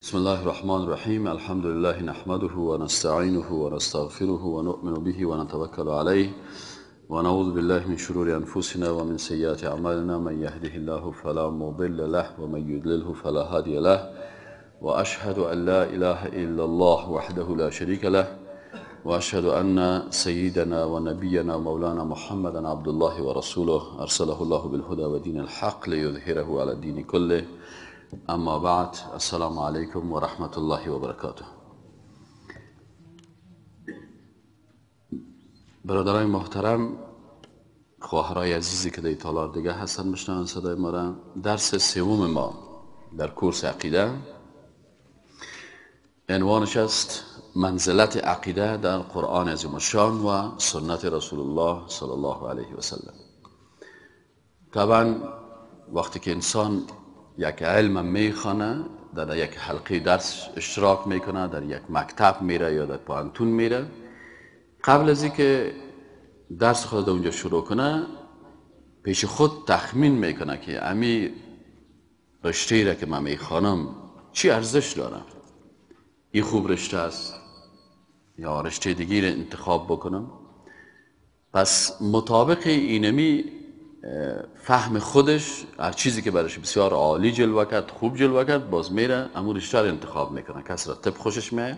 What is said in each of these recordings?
بسم الله الرحمن الرحيم. الحمد لله نحمده ونستعينه ونستغفره ونؤمن به ونتوكل عليه ونعوذ بالله من شرور أنفسنا ومن سيئات أعمالنا. من يهده الله فلا مضل له ومن يضلله فلا هادي له، وأشهد أن لا إله إلا الله وحده لا شريك له، وأشهد أن سيدنا ونبينا مولانا محمدا عبد الله ورسوله، أرسله الله بالهدى ودين الحق ليظهره على الدين كله. اما بعد، السلام علیکم و رحمت الله و برکاته. برادرای محترم، خواهرای عزیزی که در تالار دیگه هستن میشنون صدای ما را، درس سوم ما در کورس عقیده عنوانش است منزلت عقیده در قرآن عظیم الشان و سنت رسول الله صلی الله علیه و سلم. طبعا وقتی که انسان یک علم میخوانه، در یک حلقه درس اشتراک میکنه، در یک مکتب میره یا در پوهنتون میره، قبل از اینکه درس خود اونجا شروع کنه پیش خود تخمین میکنه که امی رشته را که من میخوانم چی ارزش داره، این خوب رشته است یا رشته دیگه را انتخاب بکنم. پس مطابق اینمی فهم خودش، هر چیزی که برش بسیار عالی جلوه کرد، خوب جلوه کرد، باز میره امو رشته رو انتخاب میکنه. کس را طب خوشش میاد،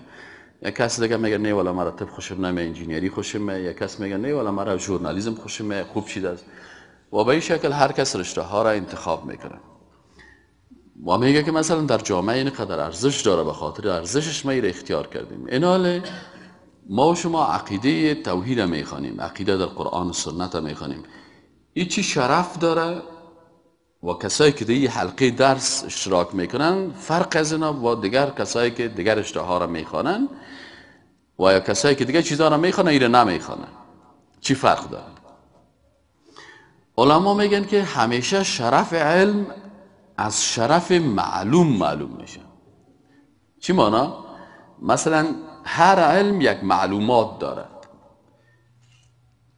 یا کس دیگه میگه نه والا مرا طب خوشم نمیاد، انجینیری خوشم میاد، یا کس میگه نه والا مرا ژورنالیسم خوشم میاد، خوب چیز است. و به این شکل هر کس رشته ها را انتخاب میکنه و میگه که مثلا در جامعه اینقدر ارزش داره، به خاطر ارزشش ما این اختیار کردیم. ایناله ما و شما عقیده توحید میخوانیم، عقیده در قرآن و سنت میخوانیم، این چی شرف داره و کسایی که در این حلقه درس اشتراک میکنن فرق از اینا با دیگر کسایی که دیگر رشته ها را میخوانن و یا کسایی که دیگر چیزها را میخوانن این را نمیخوانن چی فرق داره؟ علما میگن که همیشه شرف علم از شرف معلوم معلوم میشه. چی مانا؟ مثلا هر علم یک معلومات داره.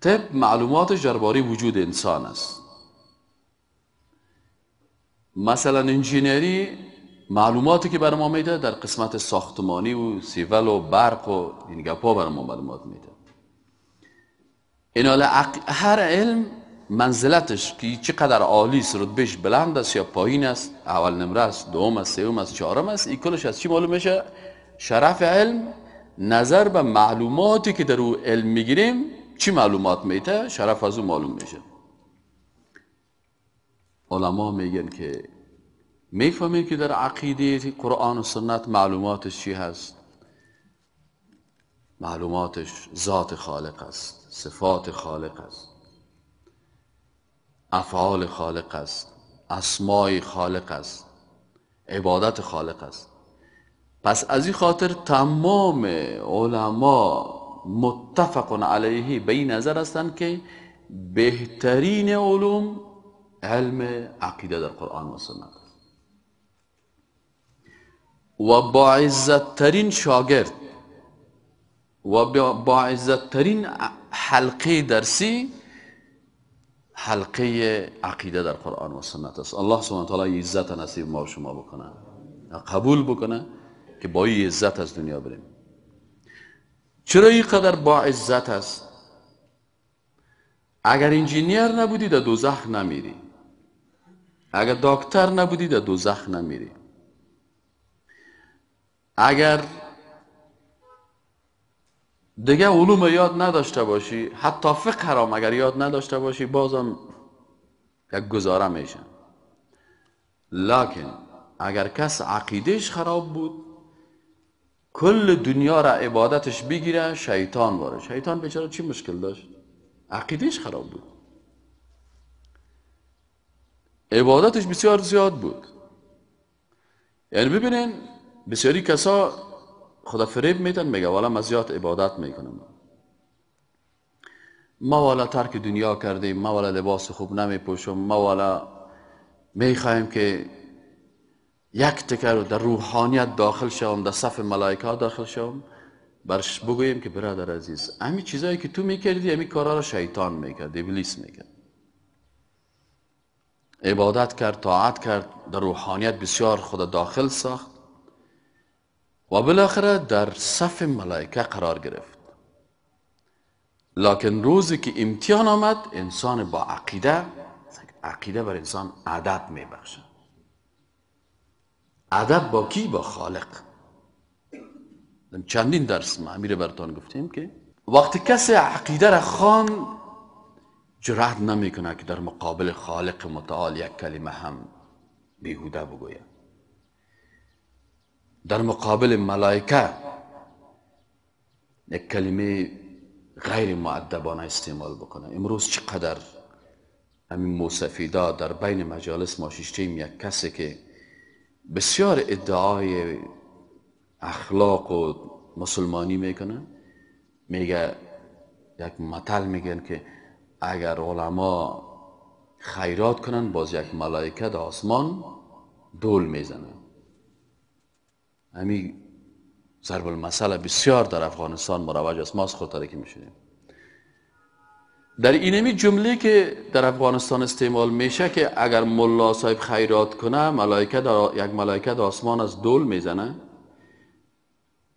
طب معلوماتش درباره وجود انسان است. مثلا انجینری معلوماتی که بر ما میده در قسمت ساختمانی و سیول و برق و این گپا بر ما معلومات میده. این هر علم منزلتش که چقدر عالی است، رتبهش بلند است یا پایین است، اول نمره است، دوم است، سوم است، چهارم است، این کلش از چی معلوم میشه؟ شرف علم نظر به معلوماتی که در او علم میگیریم چی معلومات میته، شرف از او معلوم میشه. علما میگن که میفهمیم که در عقیده قرآن و سنت معلوماتش چی هست؟ معلوماتش ذات خالق است، صفات خالق است، افعال خالق است، اسماء خالق است، عبادت خالق است. پس از این خاطر تمام علما متفق علیه به این نظر هستند که بهترین علوم علم عقیده در قرآن و سنت است و با عزت ترین شاگرد و با عزت ترین حلقه درسی حلقه عقیده در قرآن و سنت است. الله سبحانه و تعالی عزت نصیب ما و شما بکنه، قبول بکنه که با این عزت از دنیا بریم. چرا اینقدر با عزت است؟ اگر انجینیر نبودی در دوزخ نمیری، اگر دکتر نبودی در دوزخ نمیری، اگر دیگه علوم یاد نداشته باشی، حتی فقه را اگر یاد نداشته باشی، بازم یک گزاره میشه. لکن اگر کس عقیدهش خراب بود، کل دنیا را عبادتش بگیره، شیطان واره. شیطان بیچاره چی مشکل داشت؟ عقیدهش خراب بود، عبادتش بسیار زیاد بود. یعنی ببینین بسیاری کسا خدا فریب میتن، میگه والا من زیاد عبادت میکنم، ما والا ترک دنیا کردیم، ما والا لباس خوب نمیپوشم، ما والا میخوایم که یک تکر رو در روحانیت داخل شوم، در صف ملائکه ها داخل شوم. برش بگوییم که برادر عزیز، همین چیزایی که تو میکردی، همین کارا رو شیطان میکرد، ابلیس میکرد. عبادت کرد، طاعت کرد، در روحانیت بسیار خود داخل ساخت. و بالاخره در صف ملائکه قرار گرفت. لکن روزی که امتحان آمد، انسان با عقیده، عقیده بر انسان ادب میبخشه. ادب با کی؟ با خالق. چندین درس ما امیر برتان گفتیم که وقتی کسی عقیده را خوان، جرأت نمیکنه که در مقابل خالق متعال یک کلمه هم بیهوده بگوید. در مقابل ملائکه یک کلمه غیر مؤدبانه استعمال بکنه. امروز چقدر همین موسفیدا در بین مجالس ما شیشتیم، یک کسی که بسیار ادعای اخلاق و مسلمانی میکنه، میگه یک متل میگن که اگر علما خیرات کنن باز یک ملائکه در آسمان دول میزنه. همین ضرب المثل بسیار در افغانستان مروج است، ما از خود ترکی میشونیم. در اینمی جمله که در افغانستان استعمال میشه که اگر ملا صاحب خیرات کنه ملائکه در یک ملائکه در آسمان از دول میزنه،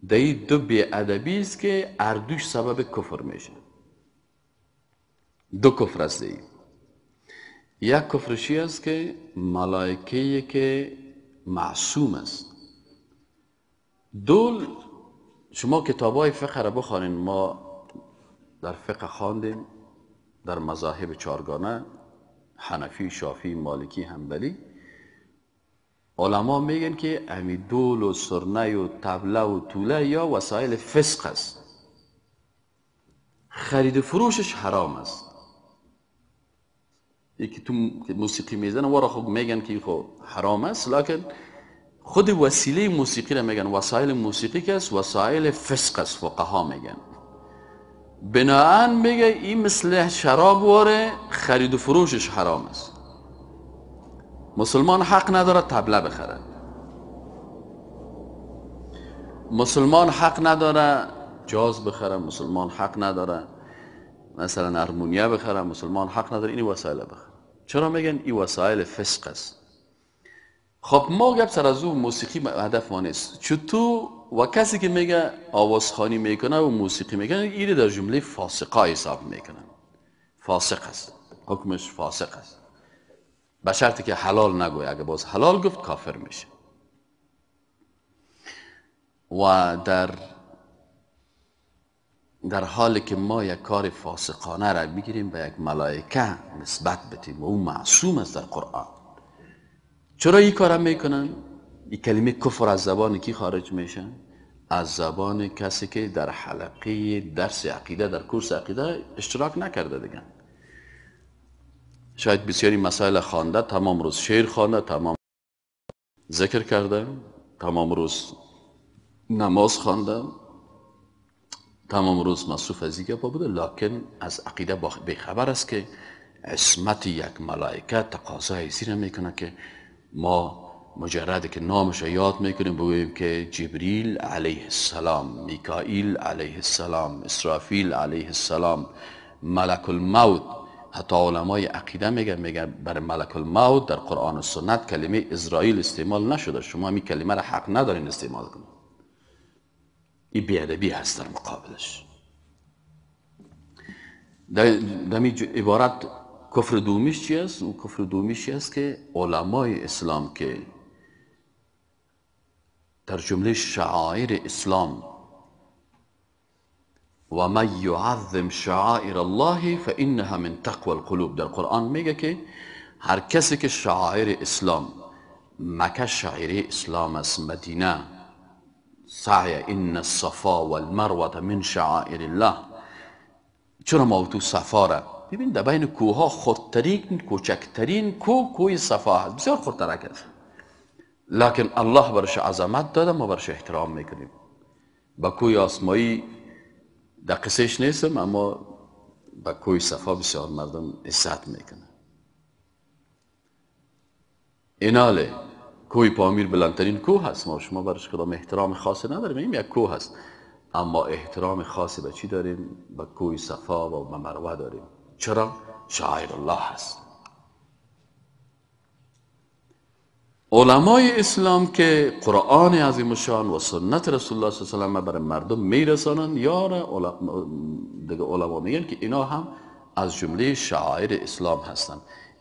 در این دو بی‌ادبی است که اردوش سبب کفر میشه. دو کفر است. یک کفرشی است که ملائکه که معصوم است. دول، شما کتابای فقه را بخوانین، ما در فقه خواندیم در مذاهب چارگانه، حنفی، شافعی، مالکی، حنبلی، علما میگن که امی دول و سرنه و طبله و توله یا وسایل فسق است، خرید و فروشش حرام است. یکی تو موسیقی میزنه ورا خب میگن که خب حرام است، لکن خود وسیله موسیقی را میگن وسایل موسیقی که است وسایل فسق است، فقها میگن. بناهن میگه این مثل شراب واره خرید و فروشش حرام است. مسلمان حق نداره طبله بخره، مسلمان حق نداره جاز بخره، مسلمان حق نداره مثلا ارمونیا بخره، مسلمان حق نداره این وسایل بخره. چرا میگن این وسایل فسق است؟ خب ما گپ سر از او موسیقی هدف ما نیست. چطور و کسی که میگه آوازخوانی میکنه و موسیقی میکنه این در جمله فاسقا حساب میکنن، فاسق است، حکمش فاسق است، به شرطی که حلال نگوی. اگه باز حلال گفت کافر میشه. و در حالی که ما یک کار فاسقانه را بگیریم به یک ملائکه نسبت بدیم و او معصوم است در قرآن، چرا این کار میکنن؟ این کلمه کفر از زبان کی خارج میشه؟ از زبان کسی که در حلقه درس عقیده، در کورس عقیده اشتراک نکرده دیگه. شاید بسیاری مسائل خوانده، تمام روز شعر خوانده، تمام ذکر کرده، تمام روز نماز خوانده، تمام روز مصروف از این گپا بوده، لکن از عقیده بیخبر است که عصمت یک ملائکه تقاضای زیر میکنه که ما مجرد که نامش یاد میکنیم بگوییم که جبریل علیه السلام، میکائیل علیه السلام، اسرافیل علیه السلام، ملک الموت. حتی علمای عقیده میگن بر ملک الموت در قرآن و سنت کلمه اسرائیل استعمال نشده، شما این کلمه را حق ندارین استعمال کنید. این بی‌ادبی هست در مقابلش. در عبارت کفر دومیش چی است؟ اون کفر دومیش چی است که علمای اسلام که در جمله شعائر اسلام و من یعظم شعائر الله فانها من تقوى القلوب، در قرآن میگه که هر کسی که شعائر اسلام، مکه شعائر اسلام است، مدینه سعی ان الصفا والمروه من شعائر الله. چرا ما تو صفا را ببین در بین کوه ها خردترین کوچکترین کوه کوه صفا هست، بسیار خردترک است، لکن الله برش عظمت داده، ما برش احترام میکنیم. با کوه آسمایی در قصهش نیستم، اما با کوه صفا بسیار مردم عزت میکنه. ایناله کوه پامیر بلندترین کوه هست، ما شما برش کدام احترام خاصی نداریم، این یک کوه هست، اما احترام خاصی به چی داریم؟ به کوه صفا و به مروه داریم. چرا؟ شعائر الله هست. علمای اسلام که قرآن عظیم الشان و سنت رسول الله صلی الله علیه و سلم برای مردم میرسانن، یار دیگه علما میگن که اینا هم از جمله شعائر اسلام هستن.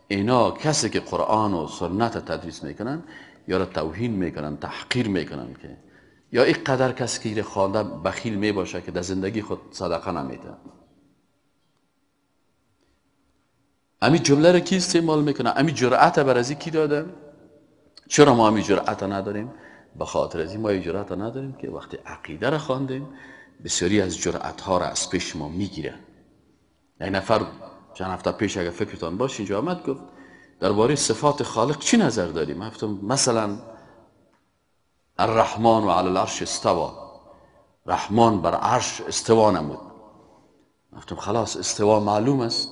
اینا کسی که قرآن و سنت تدریس میکنن یا را توهین میکنن، تحقیر میکنن، که یا اینقدر کسی که خوانده بخیل میباشه که در زندگی خود صدقه نمیده. امی جمله را کی استعمال میکنه؟ امی جرأت بر از کی داده؟ چرا ما امی جرأت نداریم؟ به خاطر از این ما جرأت نداریم که وقتی عقیده را خواندیم بسیاری از جرأت ها را از پیش ما میگیره. یک نفر چند هفته پیش اگر فکرتان باشه اینجا آمد گفت درباره صفات خالق چی نظر داریم؟ من گفتم مثلا الرحمن و علی العرش استوا، رحمان بر عرش استوا نمود. گفتم خلاص استوا معلوم است،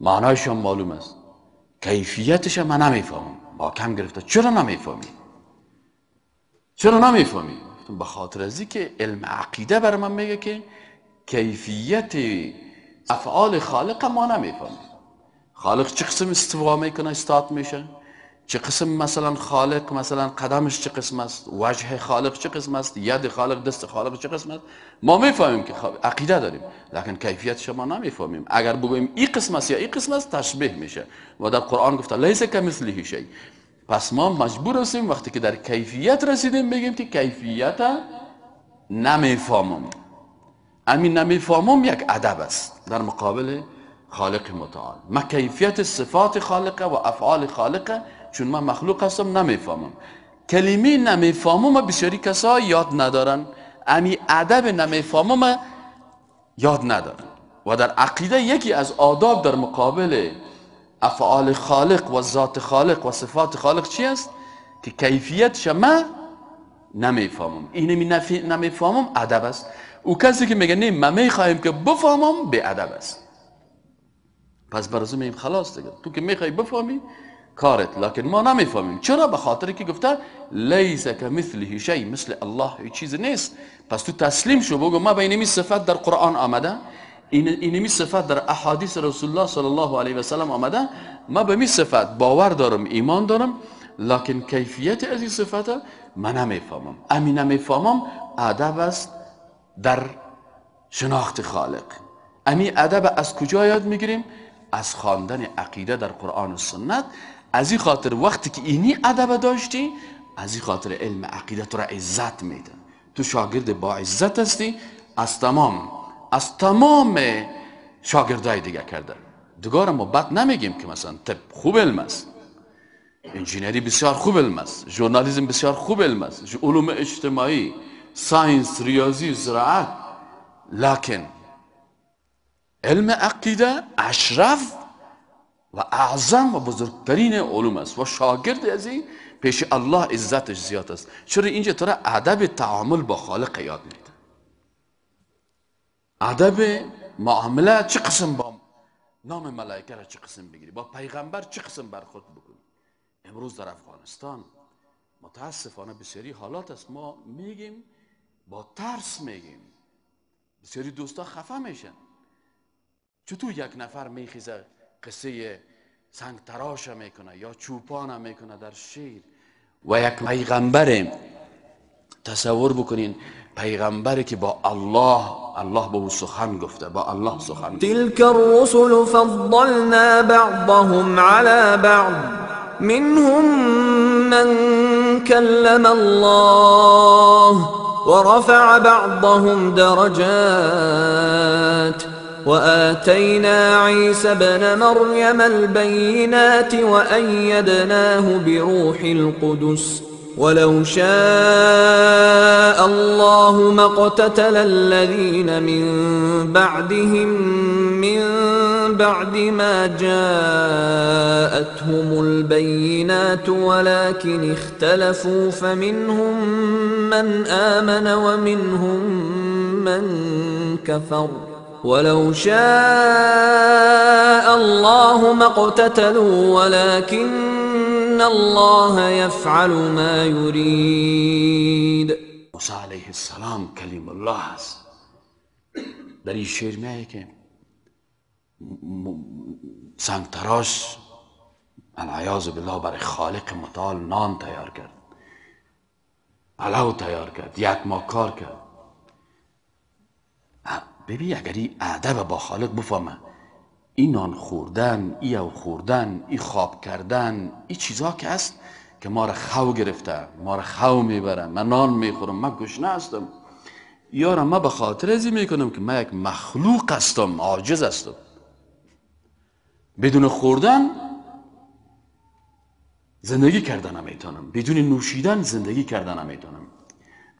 معنایش هم معلوم است، کیفیتش من نمیفهمم. با کم گرفته چرا نمیفهمی؟ چرا نمیفهمی؟ به خاطر از که علم عقیده بر من میگه که کیفیت افعال خالق ما نمیفهمیم. خالق چه قسم استوا میکنه، استاد میشه، چه قسم مثلا خالق مثلا قدمش چه قسم است، وجه خالق چه قسم است، ید خالق، دست خالق چه قسم است، ما میفهمیم که عقیده داریم، لکن کیفیت شما نمیفهمیم. اگر بگوییم این قسم است یا این قسم است تشبیه میشه و در قرآن گفته لیس کمثله شیء. پس ما مجبور هستیم وقتی که در کیفیت رسیدیم بگیم که کیفیت نمیفهمم. همین نمیفهمم یک ادب است در مقابل خالق متعال. ما کیفیت صفات خالقه و افعال خالقه چون من مخلوق هستم نمیفهمم. کلمه نمیفهمم بسیاری کسا یاد ندارن، امی ادب نمیفهمم یاد ندارن. و در عقیده یکی از آداب در مقابل افعال خالق و ذات خالق و صفات خالق چی است؟ که کیفیتش ما نمیفهمم. اینمی نمیفهمم ادب است. او کسی که میگه نه من میخوایم که بفهمم به ادب است. پس برازو میگیم خلاص دیگه، تو که میخوای بفهمی کارت، لکن ما نمیفهمیم. چرا؟ به خاطر که گفته لیس کمثله شیء، مثل الله هیچ چیز نیست. پس تو تسلیم شو، بگو ما به اینمی صفت در قرآن آمده، اینمی صفت در احادیث رسول الله صلی الله علیه و سلم آمده، ما به می صفت باور دارم، ایمان دارم، لکن کیفیت از این صفت من نمیفهمم. امی نمیفهمم ادب است در شناخت خالق. امی ادب از کجا یاد میگیریم؟ از خواندن عقیده در قرآن و سنت. از این خاطر وقتی که اینی ادب داشتی، از این خاطر علم عقیده تو را عزت میده. تو شاگرد با عزت هستی از تمام شاگردای دیگه کرده. دیگه ما بد نمیگیم که مثلا طب خوب علم است، انجینری بسیار خوب علم است، ژورنالیسم بسیار خوب علم است، علوم اجتماعی، science، ریاضی، زراعت، لکن علم عقیده اشرف و اعظم و بزرگترین علوم است و شاگرد از این پیش الله عزتش زیاد است. چرا اینجا تو را ادب تعامل با خالق یاد میده، ادب معامله چه قسم با نام ملائکه را چه قسم بگیری، با پیغمبر چه قسم برخورد بکنی. امروز در افغانستان متاسفانه بسیاری حالات است، ما میگیم با ترس میگیم، بسیاری دوستا خفه میشن. چطور یک نفر میخیزه قصه سنگ تراش میکنه یا چوپان میکنه در شیر و یک پیغمبر، تصور بکنین پیغمبری که با الله به او سخن گفته، با الله سخن گفته. تلك الرسل فضلنا بعضهم على بعض منهم من كلم الله ورفع بعضهم درجات وآتينا عيسى ابن مريم البينات وأيدناه بروح القدس ولو شاء الله ما اقتتل الذين من بعدهم من بعد ما جاءتهم البينات ولكن اختلفوا فمنهم من آمن ومنهم من كفر ولو شاء الله ما اقتتلوا ولكن الله يفعل ما يريد. موسی علیه السلام کلیم الله است. در این شعر میایه که سنگتراش العیاذ بالله برای خالق متعال نان تیار کرد، پلو تیار کرد، یک ماه کار کرد. ببین اگر این ادب با خالق بفهمه، این نان خوردن، ای او خوردن، ای خواب کردن، ای چیزا که هست که ما را خو گرفته، ما را خو میبره، من نان میخورم، من گشنه هستم، یارا من به خاطر ازی میکنم که من یک مخلوق هستم، عاجز هستم، بدون خوردن زندگی کردن نمیتونم، بدون نوشیدن زندگی کردن نمیتونم،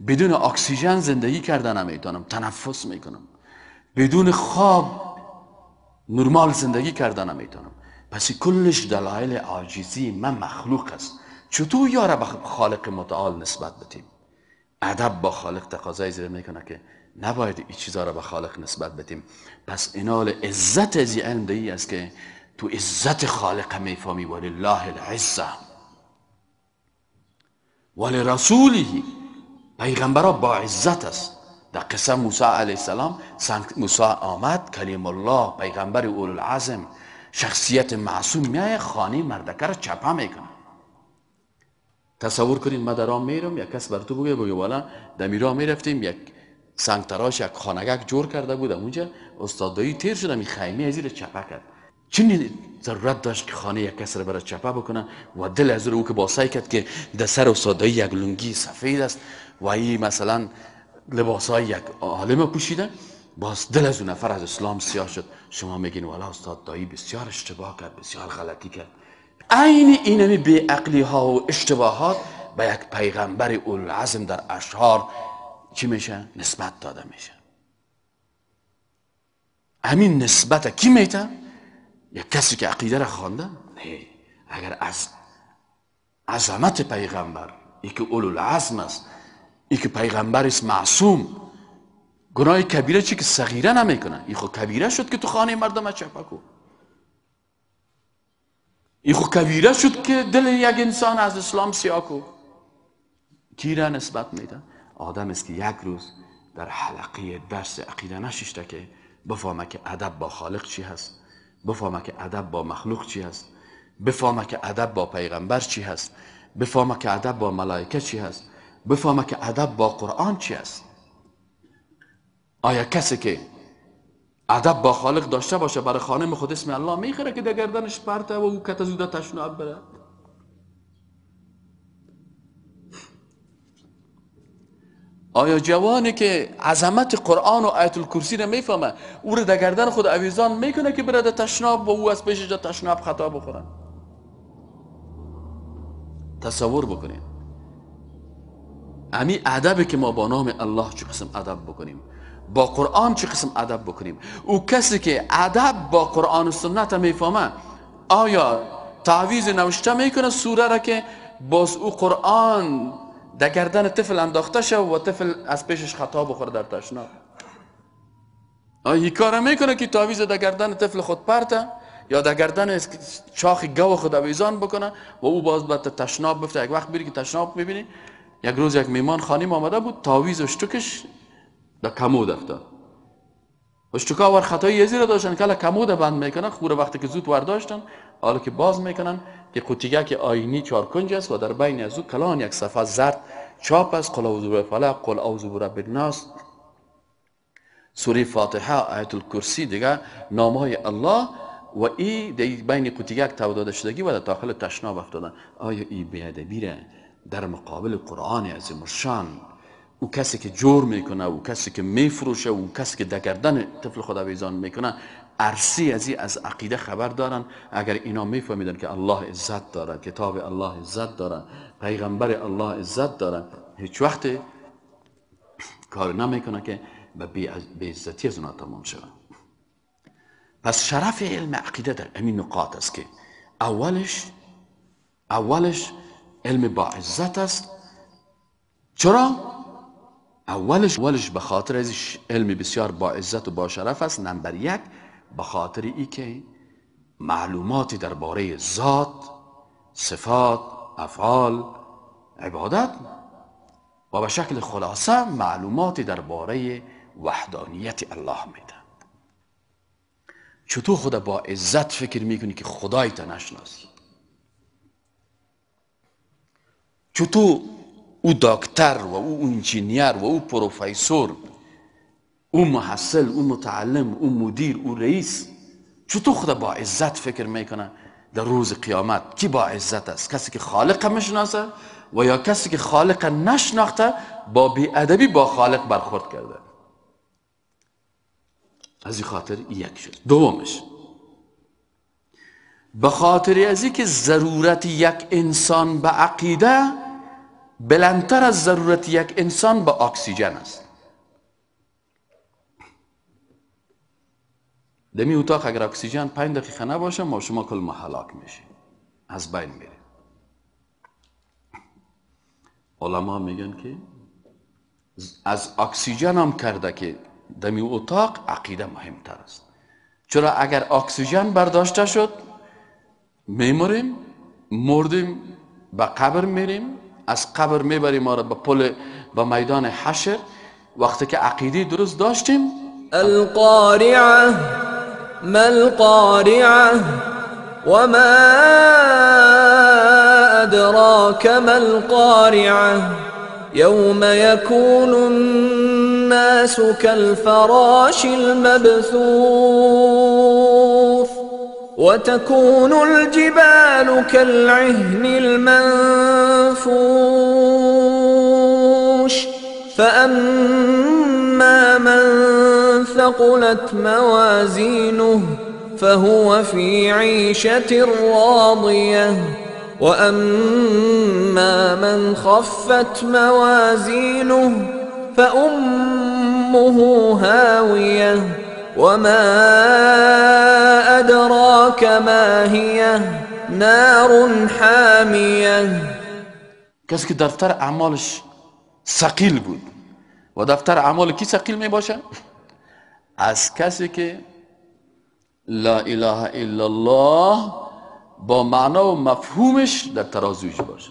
بدون اکسیژن زندگی کردن نمیتونم، تنفس میکنم، بدون خواب نرمال زندگی کردن نمیتونم. پس کلش دلایل عاجزی من مخلوق است. چطور یاره به خالق متعال نسبت بدیم؟ ادب با خالق تقاضای زیر میکنه که نباید این چیزا را به خالق نسبت بدیم. پس اینال عزت از علم دی است که تو عزت خالق میفهمی. ولله العزه ولرسوله، پیغمبرا با عزت است. در قصه موسی علیه السلام، موسی آمد، کلیم الله، پیغمبر اولوالعزم، شخصیت معصوم، میایه خانه مردکه را چپه میکنه. تصور کنید من در راه میرم، یک کس بر تو بگه والا در میراه میرفتیم، یک سنگ تراش یک خانگک جور کرده بود، اونجا استاد دایی تیر شد، این خیمه از زیر چپه کرد. چه ضرورت داشت که خانه یک کس را برای چپه بکنه؟ و دل از او که با سعی کرد که در سر استاد دایی یک لنگی سفید است و این مثلا لباسای یک عالم پوشیده، باز دل از اون نفر از اسلام سیاه شد. شما میگین والا استاد دایی بسیار اشتباه کرد، بسیار غلطی کرد. عین اینمی بی عقلی ها و اشتباهات به یک پیغمبر اولوالعزم در اشعار چی میشه؟ نسبت داده میشه. همین نسبت کی میته؟ یک کسی که عقیده را خوانده؟ نه. اگر از عظمت پیغمبر، ای که اولوالعزم است، ای که پیغمبر است معصوم، گناه کبیره چی که صغیره نمیکنه، ای خو کبیره شد که تو خانه مردم چپه کو، ای خو کبیره شد که دل یک انسان از اسلام سیاه کو. کی را نسبت میده؟ آدم است که یک روز در حلقه درس عقیده نششته که بفهمه که ادب با خالق چی هست، بفهمه که ادب با مخلوق چی هست، بفهمه که ادب با پیغمبر چی هست، بفهمه که ادب با ملائکه چی هست، بفهمه که ادب با قرآن چی هست. آیا کسی که ادب با خالق داشته باشه برای خانم خود اسم الله میخوره که در گردنش پرته و او کت زوده تشناب بره؟ آیا جوانی که عظمت قرآن و آیت الکرسی رو میفهمه او رو در گردن خود اویزان میکنه که بره در تشناب و او از پیشش در تشناب خطا بخوره؟ تصور بکنید امی ادبی که ما با نام الله چه قسم ادب بکنیم، با قرآن چه قسم ادب بکنیم. او کسی که ادب با قرآن و سنت میفهمه آیا تعویذ نوشته میکنه سوره را که باز او قرآن در گردن طفل انداخته شد و طفل از پیشش خطا بخوره در تشناب؟ آیا این کار میکنه که تعویذ در گردن طفل خود پرته یا در گردن چاخ گاو خود آویزان بکنه و او باز به تشناب بفته؟ یک وقت بری که تشناب میبینی، یک روز یک میمان خانیم آمده بود، تعویذ اشتکش در کمود افتاد. اشتکا ور خطای یزی را داشتن که کمود بند میکنن، خوره وقتی که زود ورداشتن، حالا که باز میکنن که قوطیگه که آینی چهار کنج است و در بین از او کلان یک صفحه زرد چاپ است، قل اعوذ برب الفلق، قل اعوذ برب الناس، سوره فاتحه، آیت الکرسی، دیگه نامهای الله و ای در بین قوطیگه تو داده شدگی و در داخل تشناب افتادن. آیا ای بی‌ادبی را در مقابل قرآن عظیم الشان، او کسی که جور میکنه، او کسی که میفروشه، او کسی که در گردن طفل خود آویزان میکنه، عرصی از عقیده خبر دارن؟ اگر اینا میفهمیدن که الله عزت داره، کتاب الله عزت داره، پیغمبر الله عزت داره، هیچ وقت کار نمیکنه که به بی‌عزتی از اونا تمام شود. پس شرف علم عقیده در همین نقاط است که اولش علم با عزت است. چرا؟ اولش به خاطر از علم بسیار با عزت و با شرف است. نمبر یک، به خاطر ای که معلوماتی درباره ذات، صفات، افعال، عبادت و به شکل خلاصه معلوماتی درباره وحدانیت الله میده. چطور خدا با عزت فکر میکنی که خدای تا نشناسی؟ چطور او دکتر و او انجینیر و او پروفسور، او محصل، او متعلم، او مدیر، او رئیس، چطور خدا با عزت فکر میکنه در روز قیامت؟ کی با عزت است؟ کسی که خالق میشناسه و یا کسی که خالق نشناخته با بی‌ادبی با خالق برخورد کرده. از این خاطر یک شد. دومش به خاطر از اینکه ضرورت یک انسان به عقیده بلندتر از ضرورت یک انسان به اکسیژن است. دمی اتاق اگر اکسیژن 5 دقیقه نباشه ما شما کل ما هلاک میشیم، از بین میریم. علما میگن که از اکسیژن هم کرده که دمی اتاق عقیده مهمتر است. چرا اگر اکسیژن برداشته شد میموریم، مردیم، به قبر میریم، از قبر میبریم ما را به پل به میدان حشر. وقتی که عقیده درست داشتیم، القارعه ما القارعه وما ادراک ما القارعه یوم یکون الناس كالفراش المبثوث وتكون الجبال كالعهن المنفوش فأما من ثقلت موازينه فهو في عيشة راضية وأما من خفت موازينه فأمه هاوية وما أدراك ما هي نار حامية. کسی که دفتر اعمالش ثقیل بود و دفتر اعمال کی ثقیل می باشه؟ از کسی که لا اله الا الله با معنا و مفهومش در ترازوش باشه.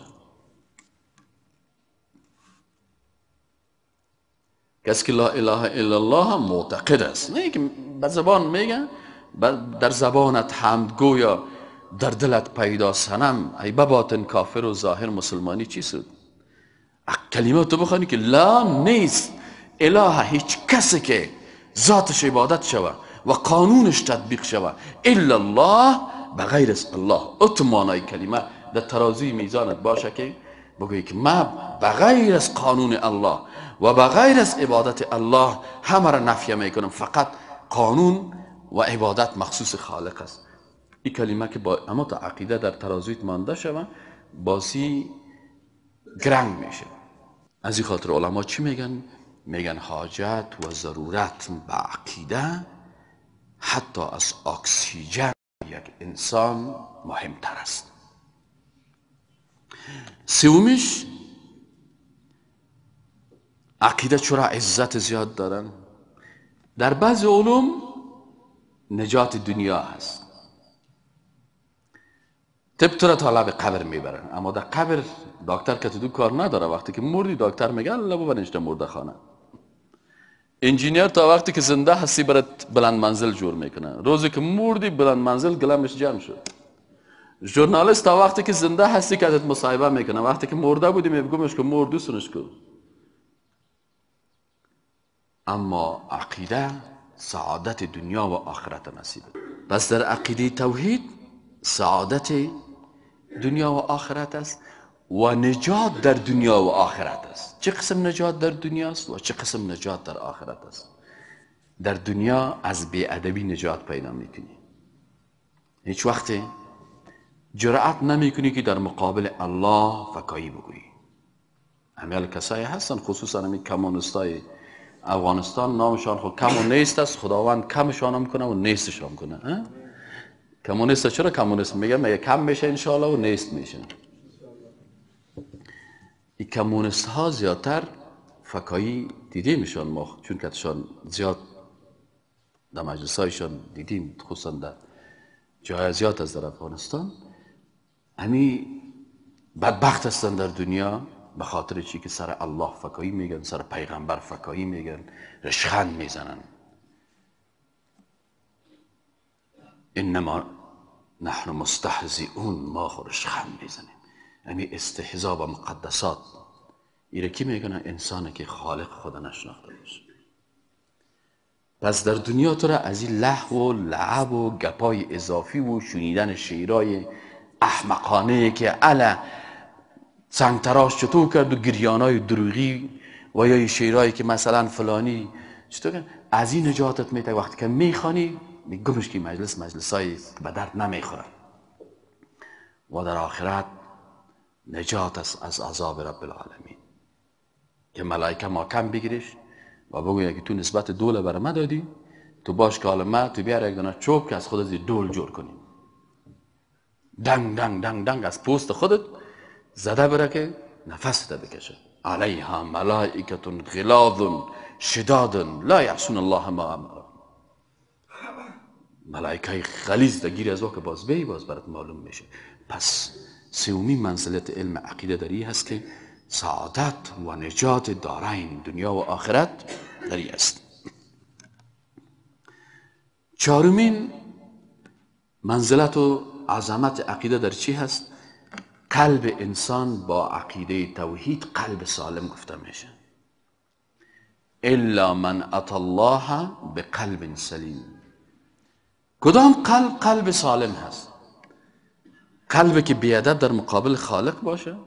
کسی که لا اله الا الله معتقد است، نه اینکه به زبان میگه، در زبانت حمد گویا در دلت پیدا صنم، ای بباطن کافر و ظاهر مسلمانی چی شد؟ کلمه تو بخوانی که لا نیست اله هیچ کسی که ذاتش عبادت شوه و قانونش تطبیق شوه الا الله، بغیر از الله. ات معنای کلمه در ترازوی میزانت باشه که بگویی که ما بغیر از قانون الله و بغیر از عبادت الله همه را نفی میکنم، فقط قانون و عبادت مخصوص خالق است. این کلمه که با اما تا عقیده در ترازویت مانده شوه باسی گرنگ میشه. از این خاطر علما چی میگن؟ میگن حاجت و ضرورت به عقیده حتی از اکسیژن یک انسان مهمتر است. سومیش عقیده چرا عزت زیاد دارن؟ در بعض علوم نجات دنیا هست، طب تو را تا لب قبر میبرن، اما در قبر دکتر که تو کار نداره. وقتی که مردی دکتر میگه الله ببرنش مرده خانه. انجینیر تا وقتی که زنده هستی برات بلند منزل جور میکنه، روزی که مردی بلند منزل گلمش جمع شد. ژورنالیست تا وقتی که زنده هستی که ازت مصاحبه میکنه، وقتی که مرده بودی میگمش که مرد سنش کن. اما عقیده سعادت دنیا و آخرت نصیب. پس در عقیده توحید سعادت دنیا و آخرت است و نجات در دنیا و آخرت است. چه قسم نجات در دنیا است و چه قسم نجات در آخرت است؟ در دنیا از بی‌ادبی نجات پیدا میکنی. هیچ وقت جرأت نمیکنی که در مقابل الله فکایی بگویی. همیال کسایی هستن، خصوصا همین کمونیستای افغانستان، نامشان خود کمونیست است، خداوند کمشان هم کنه و نیستشان کنه. کمونیست چرا کمونیست میگه؟ میگه کم میشه انشالله و نیست میشه. این کمونیست ها زیادتر فکایی دیده میشن ما، چون که زیاد در مجلس هایشان دیدیم، خصوصا در جای زیاد از در افغانستان. همی بدبخت هستن در دنیا به خاطر چی که سر الله فکایی میگن، سر پیغمبر فکایی میگن، رشخند میزنن. انما نحن مستهزئون، ما خورش خم میزنیم. یعنی استهزا با مقدسات. ایره کی میکنه؟ انسانی که خالق خدا نشناخته باشه. پس در دنیا تو را از این لهو و لعب و گپای اضافی و شنیدن شعرهای احمقانه که الا سنگتراش چطور کرد و گریانای دروغی و یا شعرهایی که مثلا فلانی چطور کرد، از این نجاتت میده. وقتی که میخوانی میگمش که مجلس مجلسای به درد نمیخوره و در آخرت نجات است از عذاب رب العالمین که ملائکه ما کم بگیرش و بگوید که تو نسبت دول برای ما دادی، تو باش که حال ما تو بیار یک دانه چوب که از خودت دول جور کنی، دنگ دنگ دنگ دنگ از پوست خودت زده بره که نفست بکشه. علیها ملائکه غلاظ شداد لا یعصون الله ما امرهم. ملائکه غلیظ دگیر از که باز بی باز برات معلوم میشه. پس سومی منزلت علم عقیده داری هست که سعادت و نجات دارین دنیا و آخرت داری است. چهارمین منزلت و عظمت عقیده در چی هست؟ قلب انسان با عقیده توحید قلب سالم گفته میشه. الا من اتی الله بقلب سلیم. کدام قلب قلب سالم هست؟ قلبی که بیادب در مقابل خالق باشه،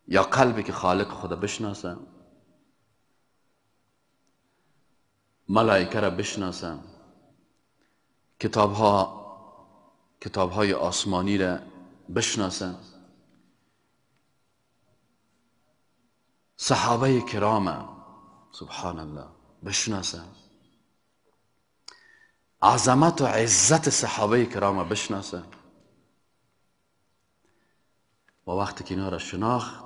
یا قلبی که خالق خدا بشناسه، ملائکه را بشناسه، کتابهای آسمانی را بشناسه، صحابه کرام سبحان الله بشناسه، عظمت و عزت صحابه کرام بشناسه. و وقتی که اینا را شناخت،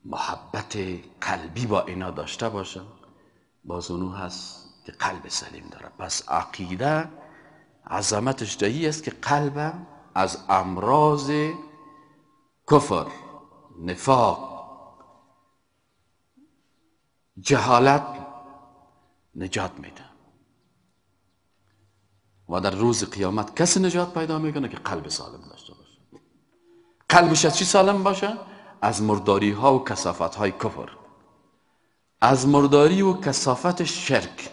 محبت قلبی با اینا داشته باشه، باز اونو هست که قلب سلیم داره. پس عقیده عظمتش دهی است که قلب از امراض کفر، نفاق، جهالت نجات میده و در روز قیامت کسی نجات پیدا میکنه که قلب سالم داشته باشه. قلبش از چی سالم باشه؟ از مرداری ها و کثافت های کفر، از مرداری و کثافت شرک،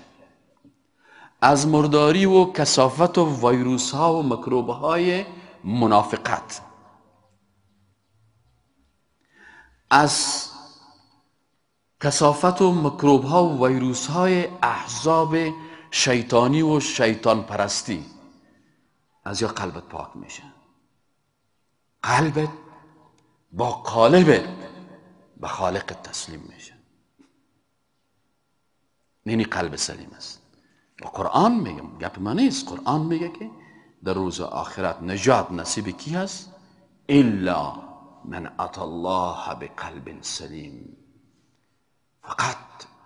از مرداری و کثافت و ویروس ها و میکروب های منافقت، از کثافت و میکروب ها و ویروس های احزاب شیطانی و شیطان پرستی. از یا قلبت پاک میشه. قلبت با قالبت به خالق تسلیم میشه. اینی قلب سلیم است. و قرآن میگم، گپ من نیست، قرآن میگه که در روز آخرت نجات نصیب کی هست؟ الا من اتی الله بقلب سلیم. فقط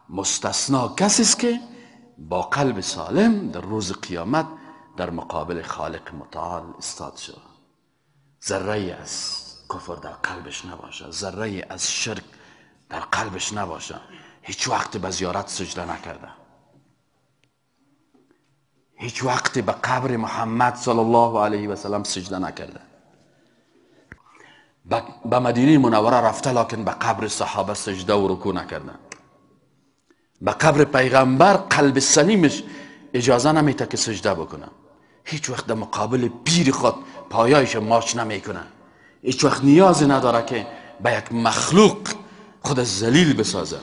مستثنا کسی است که با قلب سالم در روز قیامت در مقابل خالق متعال استاد شد. ذره از کفر در قلبش نباشه، ذره از شرک در قلبش نباشه، هیچ وقت به زیارت سجده نکرده، هیچ وقت به قبر محمد صلی الله علیه و سلم سجده نکرده، به مدینه منوره رفته لکن به قبر صحابه سجده و رکوع نکرده، به قبر پیغمبر قلب سلیمش اجازه نمیده که سجده بکنه، هیچ وقت در مقابل پیر خود پایایش ماچ نمیکنه، هیچ وقت نیازی نداره که به یک مخلوق خود ذلیل بسازه.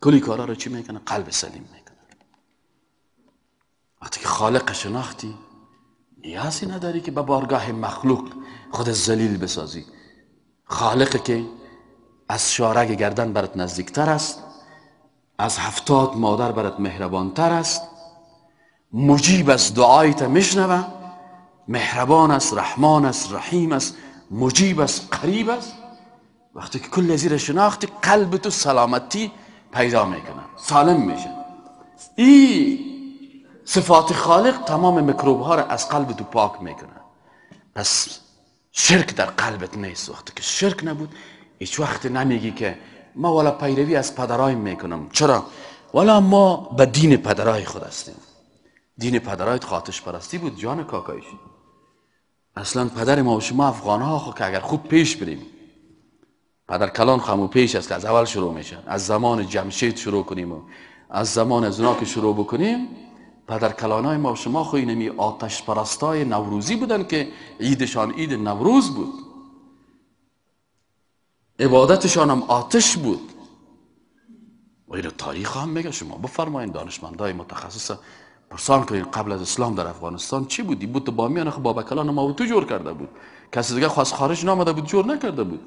کلی کارا رو چی میکنه؟ قلب سلیم میکنه. وقتی که خالق شناختی نیازی نداری که به بارگاه مخلوق خود ذلیل بسازی. خالق که از شارگ گردن برات نزدیکتر است، از 70 مادر برات مهربانتر است، مجیب است، دعایت میشنوه، مهربان است، رحمان است، رحیم است، مجیب است، قریب است. وقتی که کل زیر شناختی قلب تو سلامتی پیدا میکنه، سالم میشه. این صفات خالق تمام میکروب ها را از قلب تو پاک میکنه. پس شرک در قلبت نیست. وقتی که شرک نبود هیچ وقت نمیگی که ما والا پیروی از پدرایم میکنم. چرا؟ ولی ما به دین پدرای خود هستیم. دین پدرایت آتش پرستی بود جان کاکایش. اصلا پدر ما و شما افغان ها خو که اگر خوب پیش بریم، پدر کلان خمو پیش است که از اول شروع میشه، از زمان جمشید شروع کنیم و از زمان از اونا که شروع بکنیم، پدر کلانای ما و شما خو اینمی آتش پرستای نوروزی بودن که عیدشان عید نوروز بود، عبادتشان هم آتش بود. و این تاریخ هم میگه. شما بفرمایین دانشمندای متخصص پرسان کنین قبل از اسلام در افغانستان چی بود؟ بود بامیان خب بابا کلان ما و تو جور کرده بود، کسی دیگه خواست خارج نامده بود جور نکرده بود.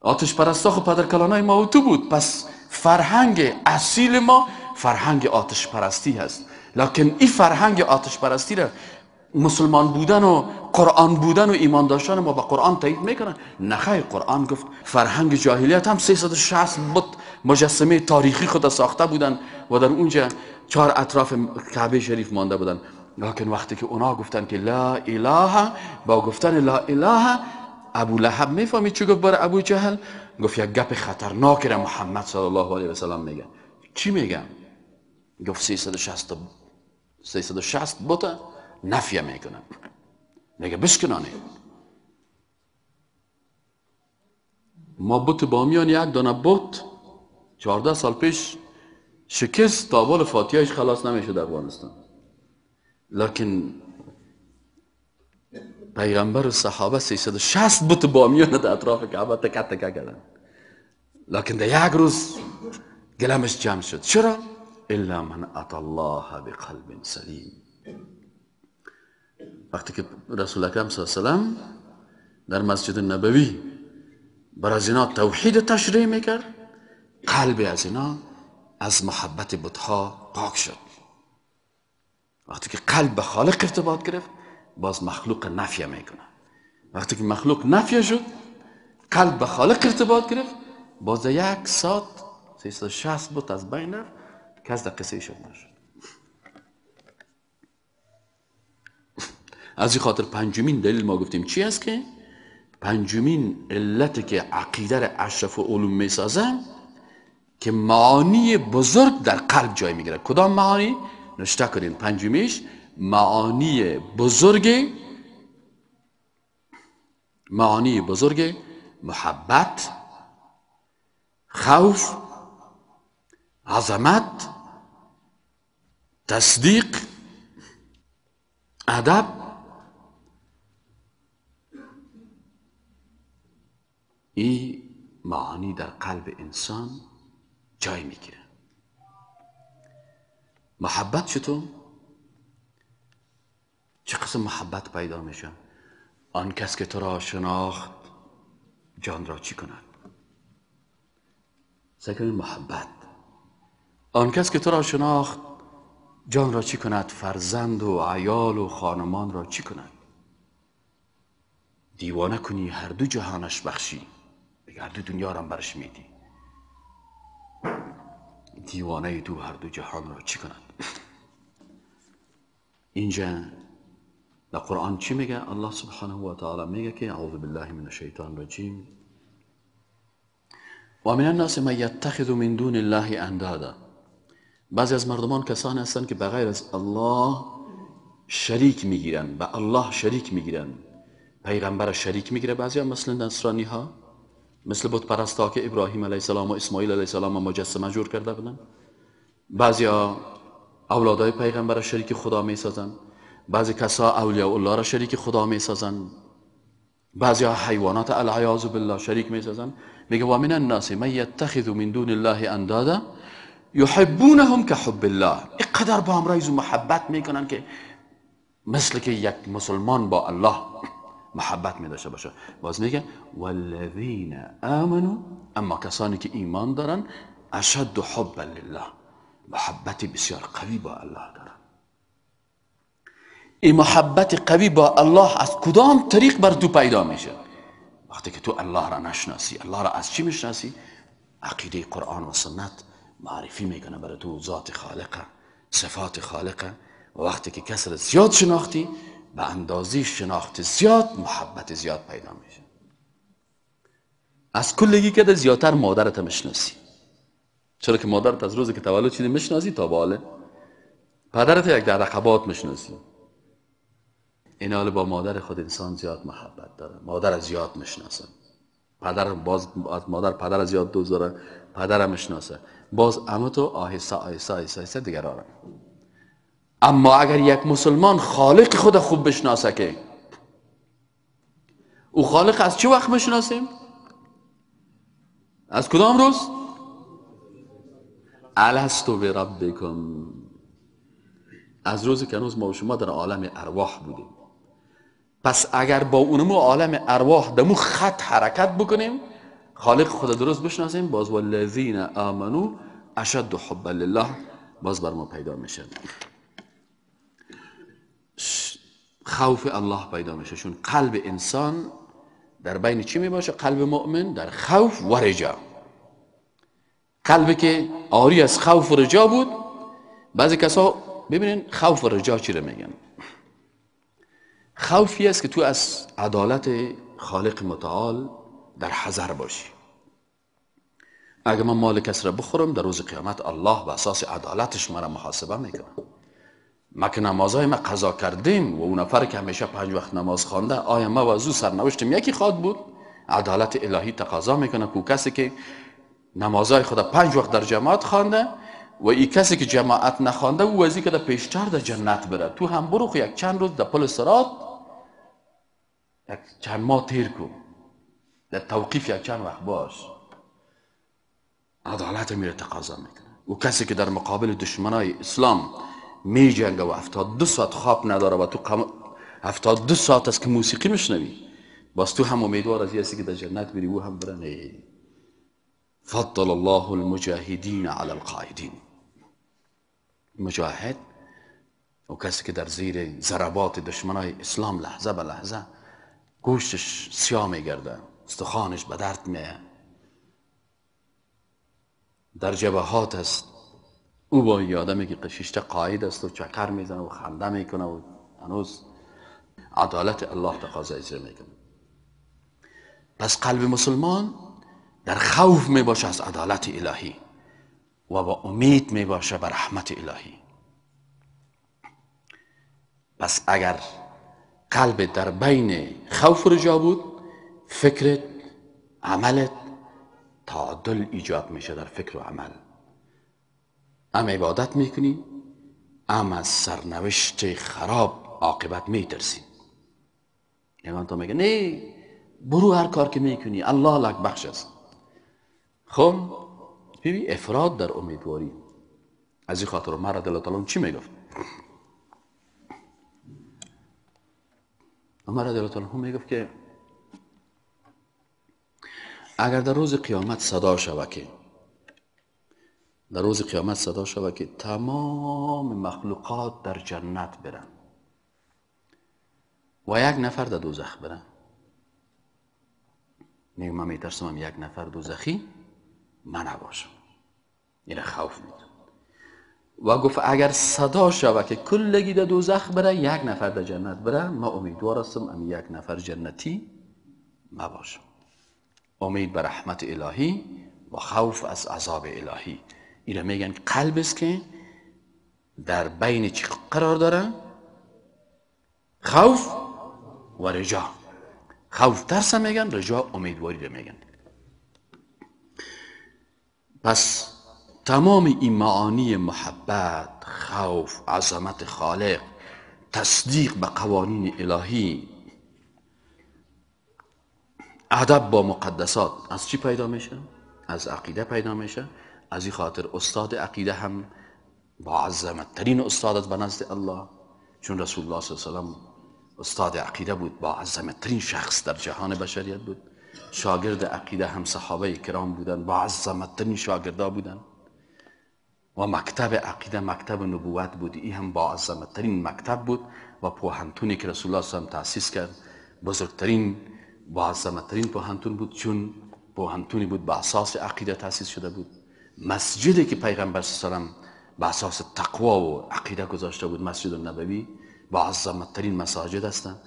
آتش پرستا خب پدر کلانای ما و تو بود. پس فرهنگ اصیل ما فرهنگ آتش پرستی هست. لکن این فرهنگ آتش پرستی را مسلمان بودن و قرآن بودن و ایمان داشتن ما با قرآن تایید میکنن؟ نخیر. قرآن گفت فرهنگ جاهلیت هم 360 بت مجسمه تاریخی خود ساخته بودن و در اونجا 4 اطراف کعبه شریف مانده بودن. لکن وقتی که اونا گفتن که لا اله، با گفتن لا اله ابو لهب میفهمید چی گفت برای ابو جهل؟ گفت یک گپ خطرناک را محمد صلی الله علیه و سلم میگه. چی میگه؟ گفت 360 بت نفیه میکنه، میگه بشکنانه. ما بت بامیان یک دانه بت 14 سال پیش شکست، تا بال فاتحه‌اش خلاص نمیشه در افغانستان. لکن پیغمبر و صحابه 360 بت بامیان در اطراف کعبه تکه تکه کردن، لکن در یک روز گلمش جمع شد. چرا؟ الا من اتى الله بقلب سلیم. وقتی که رسول اکرم صلی الله علیه و سلم در مسجد نبوی بر از اینا توحید تشریح میکرد، قلب از اینا از محبت بتها پاک شد. وقتی که قلب به خالق ارتباط گرفت، باز مخلوق نفیه میکنه. وقتی که مخلوق نفیه شد، قلب به خالق ارتباط گرفت، باز یک ساعت 360 بت از بین رفت، کس در قصه شد نشد. از این خاطر پنجمین دلیل ما گفتیم چی است که پنجمین علت که عقیده را اشرف و علوم میسازه که معانی بزرگ در قلب جای میگیره. کدام معانی؟ نشته کنین. پنجمیش معانی بزرگ، معانی بزرگ محبت، خوف، عظمت، تصدیق، ادب، این معانی در قلب انسان جای میگیره. محبت چطور؟ چه قسم محبت پیدا میشه؟ آن کس که تو را شناخت جان را چی کند؟ سکن محبت. آن کس که تو را شناخت جان را چی کند؟ فرزند و عیال و خانمان را چی کند؟ دیوانه کنی هر دو جهانش بخشی، هر دو دنیا را برش میدی. دیوانه تو هر دو جهان را چی کند؟ اینجا در قرآن چی میگه؟ الله سبحانه و تعالی میگه که اعوذ بالله من الشیطان الرجیم و من الناس من یتخذ من دون الله اندادا. بعضی از مردمان کسانی هستند که بغیر از الله شریک میگیرن، به الله شریک میگیرن، پیغمبر شریک میگیره. بعضی ها مثل نصرانی ها، مثل بت پرستا که ابراهیم علیه السلام و اسماعیل علیه السلام مجسمه جور کرده بودن. بعضی ها اولادای پیغمبر شریک خدا میسازن، بعضی کسا اولیاء الله را شریک خدا میسازن، بعضی ها حیوانات العیاذ بالله شریک میسازن. میگه و من الناس من یتخذ من دون الله اندادا یحبونهم كحب الله. اینقدر با همراه محبت میکنن که مثل که یک مسلمان با الله محبت می داشته باشه. باز میگه والذین آمنوا، اما کسانی که ایمان دارن، اشد حبا لله، محبت بسیار قوی با الله دارن. این محبت قوی با الله از کدام طریق بر تو پیدا میشه؟ وقتی که تو الله را نشناسی. الله را از چی میشناسی؟ عقیده قرآن و سنت معرفی میکنه برای تو ذات خالقه، صفات خالقه. و وقتی که کس را زیاد شناختی، به اندازه شناخت زیاد محبت زیاد پیدا میشه. از کلگی که زیادتر مادرت میشناسی، چرا که مادرت از روزی که تولد شدی میشناسی تا به حال، پدرت یک در رقبات میشناسی. این حال با مادر خود انسان زیاد محبت داره، مادر زیاد میشناسه، پدر باز از مادر پدر زیاد دوست داره، پدرم میشناسه، باز اما تو آهسته آهسته آهسته آهسته دیگر آره. اما اگر یک مسلمان خالق خود خوب بشناسه، که او خالق از چه وقت میشناسیم؟ از کدام روز؟ الست بربکم، از روزی که هنوز ما و شما در عالم ارواح بودیم. پس اگر با اونمو عالم ارواح دمو خط حرکت بکنیم، خالق خود درست بشناسیم، باز والذین آمنوا اشد حبا لله باز بر ما پیدا میشه. خوف الله پیدا میشه، چون قلب انسان در بین چی میباشه؟ قلب مؤمن در خوف و رجا. قلبی که عاری از خوف و رجا بود، بعضی کسا ببینین خوف و رجا چی رو میگن؟ خوفی است که تو از عدالت خالق متعال در حذر باشی. اگه من مال کس را بخورم در روز قیامت الله به اساس عدالتش مرا محاسبه میکنه. ما که نمازهای ما قضا کردیم و اون نفر که همیشه 5 وقت نماز خوانده، آیا ما و از او سرنوشتم یکی خواد بود؟ عدالت الهی تقاضا میکنه که کسی که نمازهای خود 5 وقت در جماعت خوانده و ای کسی که جماعت نخوانده او از که در پیشتر در جنت بره، تو هم برو خو یک چند روز در پل صراط یک چند ماه تیر کن، در توقیف یک چند وقت باش. عدالت میره تقاضا میکنه. و کسی که در مقابل دشمنای اسلام می جنگه و 72 ساعت خواب نداره و تو 72 ساعت است که موسیقی میشنوی، باز تو هم امیدوار از هستی که در جنت بری، او هم بره. نه، فضل الله المجاهدین علی القاعدین. مجاهد و کسی که در زیر ضربات دشمنای اسلام لحظه به لحظه گوشتش سیاه میگرده، استخوانش به درد میه، در جبهات است، او با یه آدمی که قشیشته قاعد است و چکر میزنه و خنده میکنه و هنوز عدالت الله تقاضا اجرا میکنه. پس قلب مسلمان در خوف میباشه از عدالت الهی و با امید میباشه به رحمت الهی. پس اگر قلب در بین خوف و رجا بود، فکرت، عملت تعادل ایجاد میشه در فکر و عمل. هم عبادت میکنی، هم از سرنوشت خراب عاقبت میترسی. یگان تا میگه نه برو هر کار که میکنی الله لک بخش است. خب ببین افراد در امیدواری. از این خاطر عمر رضی الله تعالی چی میگفت؟ عمر رضی الله تعالی میگفت که اگر در روز قیامت صدا شود که در روز قیامت صدا شود که تمام مخلوقات در جنت برن و یک نفر در دوزخ برن، میگم من میترسم یک نفر دوزخی من نباشم، این خوف میده. و گفت اگر صدا شود که کلگی در دوزخ بره یک نفر در جنت بره، ما امیدوار هستم ام یک نفر جنتی ما باشم. امید به رحمت الهی و خوف از عذاب الهی. اینا میگن قلب است که در بین چی قرار داره؟ خوف و رجا. خوف ترس میگن، رجا امیدواری رو میگن. پس تمام این معانی محبت، خوف، عظمت خالق، تصدیق به قوانین الهی، ادب با مقدسات از چی پیدا میشه؟ از عقیده پیدا میشه. از این خاطر استاد عقیده هم با عظمت ترین استاد است به نزد الله، چون رسول الله صلی الله علیه و سلم استاد عقیده بود، با عظمت ترین شخص در جهان بشریت بود. شاگرد عقیده هم صحابه کرام بودن، با عظمت ترین شاگردا بودن. و مکتب عقیده مکتب نبوت بود، این هم با عظمت ترین مکتب بود. و پوهنتونی که رسول الله صلی الله علیه و سلم تأسیس کرد بزرگترین با عظمت ترین پوهنتون بود، چون پوهنتونی بود به اساس عقیده تأسیس شده بود. مسجدی که پیغمبر صلی الله علیه و سلم به اساس تقوا و عقیده گذاشته بود، مسجد النبوی، با عظمت ترین مساجد هستند.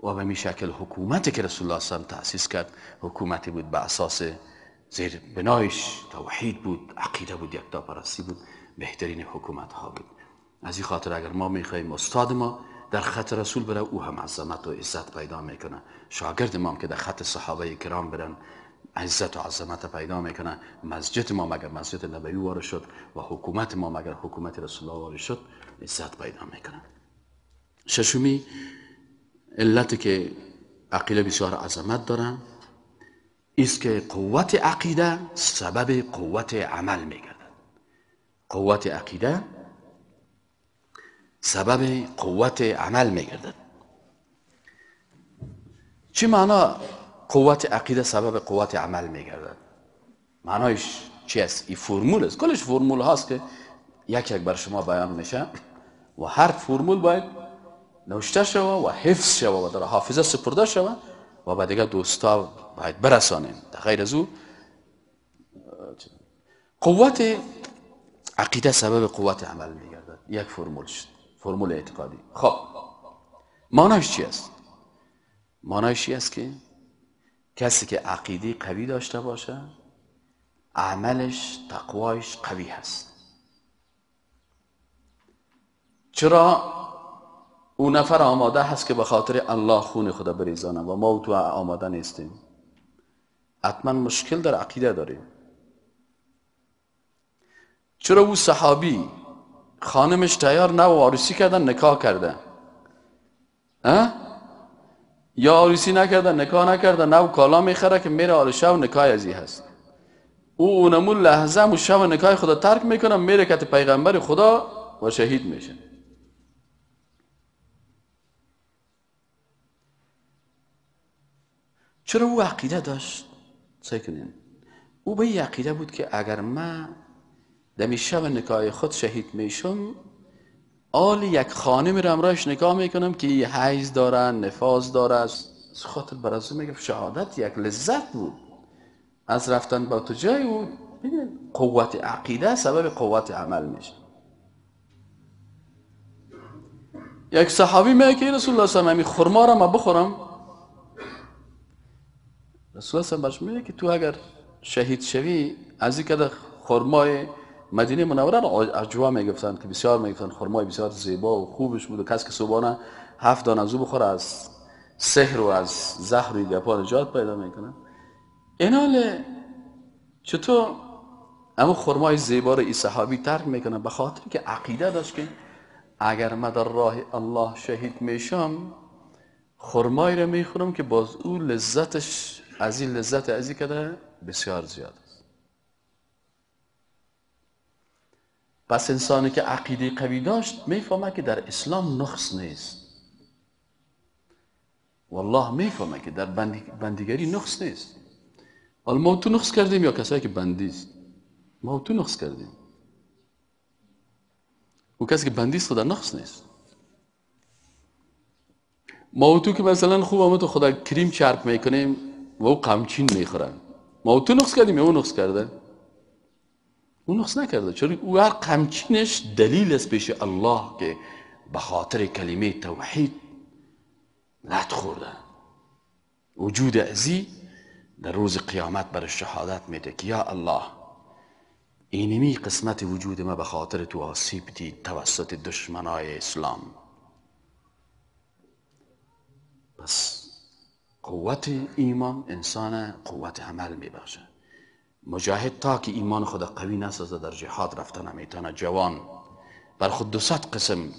و به می شکل حکومتی که رسول الله صلی الله علیه و سلم تأسیس کرد حکومتی بود به اساس زیر بنایش توحید بود، عقیده بود، یکتاپرستی بود، بهترین حکومت ها بود. از این خاطر اگر ما میخواهیم استاد ما در خط رسول بره، او هم عظمت و عزت پیدا میکنه. شاگرد ما هم که در خط صحابه کرام برن، عزت و عظمت پیدا میکنه. مسجد ما مگر مسجد نبوی وارد شد و حکومت ما مگر حکومت رسول الله وارد شد، عزت پیدا میکنه. ششمی علت که عقیده بسیار عظمت داره است که قوت عقیده سبب قوت عمل میگردد. قوت عقیده سبب قوت عمل میگردد. چی معنا قوت عقیده سبب قوت عمل میگردد؟ معنایش چی است؟ این فرمول است، کلش فرمول هاست که یک یک بر شما بیان میشه و هر فرمول باید نوشته شوه و حفظ شوه و در حافظه سپرده شوه و به دیگه دوستا باید برسانیم. در غیر از او قوت عقیده سبب قوت عمل میگردد. یک فرمول شد، فرمول اعتقادی. خب معنایش چی است؟ معنایش چی است که کسی که عقیده قوی داشته باشه، عملش، تقوایش قوی هست. چرا او نفر آماده هست که به خاطر الله خون خدا بریزانه و ما و تو آماده نیستیم؟ حتما مشکل در عقیده داریم. چرا او صحابی خانمش تیار نه و عروسی کردن نکاح کرده، یا عروسی نکرده نکاح نکرده، نه و کالا میخره که میره آل شو نکاح ازی هست، او اونمون لحظه مو شو نکاح خدا ترک میکنه، میره کت پیغمبر خدا و شهید میشه. چرا او عقیده داشت؟ سعی کنین، او به این عقیده بود که اگر من دمی شب نکاح خود شهید میشم، آل یک خانم رو امرایش نکاح میکنم که حیض داره، نفاس داره. از خاطر برازو میگه شهادت یک لذت بود از رفتن با تو جای او. قوت عقیده سبب قوت عمل میشه. یک صحابی میگه که رسول الله صلی الله علیه و آله خرما را ما بخورم؟ رسول الله صلی الله علیه و آله میگه که تو اگر شهید شوی، از این که خرمای مدینه منوره را عجوه میگفتن که بسیار میگفتن خرمای بسیار زیبا و خوبش بود و کس که صبحانه 7 دانه از او بخوره از سحر و از زهر و گپا نجات پیدا میکنه. اینال چطور اما خرمای زیبا رو ای صحابی ترک میکنه؟ به خاطر که عقیده داشت که اگر من در راه الله شهید میشم، خرمای رو میخورم که باز او لذتش از این لذت از این کده بسیار زیاد است. پس انسانی که عقیده قوی داشت میفهمه که در اسلام نقص نیست. والله میفهمه که در بندیگری نقص نیست. حالا ما تو نقص کردیم یا کسایی که بندی است؟ ما تو نقص کردیم. او کسی که بندی است در نقص نیست. ما تو که مثلا خوب ما تو خدا کریم چرب میکنیم و او قمچین میخورن، ما تو نقص کردیم یا او نقص کرده؟ او نقص نکرده، چون او هر قمچینش دلیل است پیش الله که به خاطر کلمه توحید لط خورده. وجود ازی در روز قیامت بر شهادت میده که یا الله اینمی قسمت وجود ما به خاطر تو آسیب دید توسط دشمنای اسلام. پس قوت ایمان انسان قوت عمل میبخشه. مجاهد تا که ایمان خود قوی نسازه در جهاد رفتن نمیتونه. جوان بر خود 200 قسم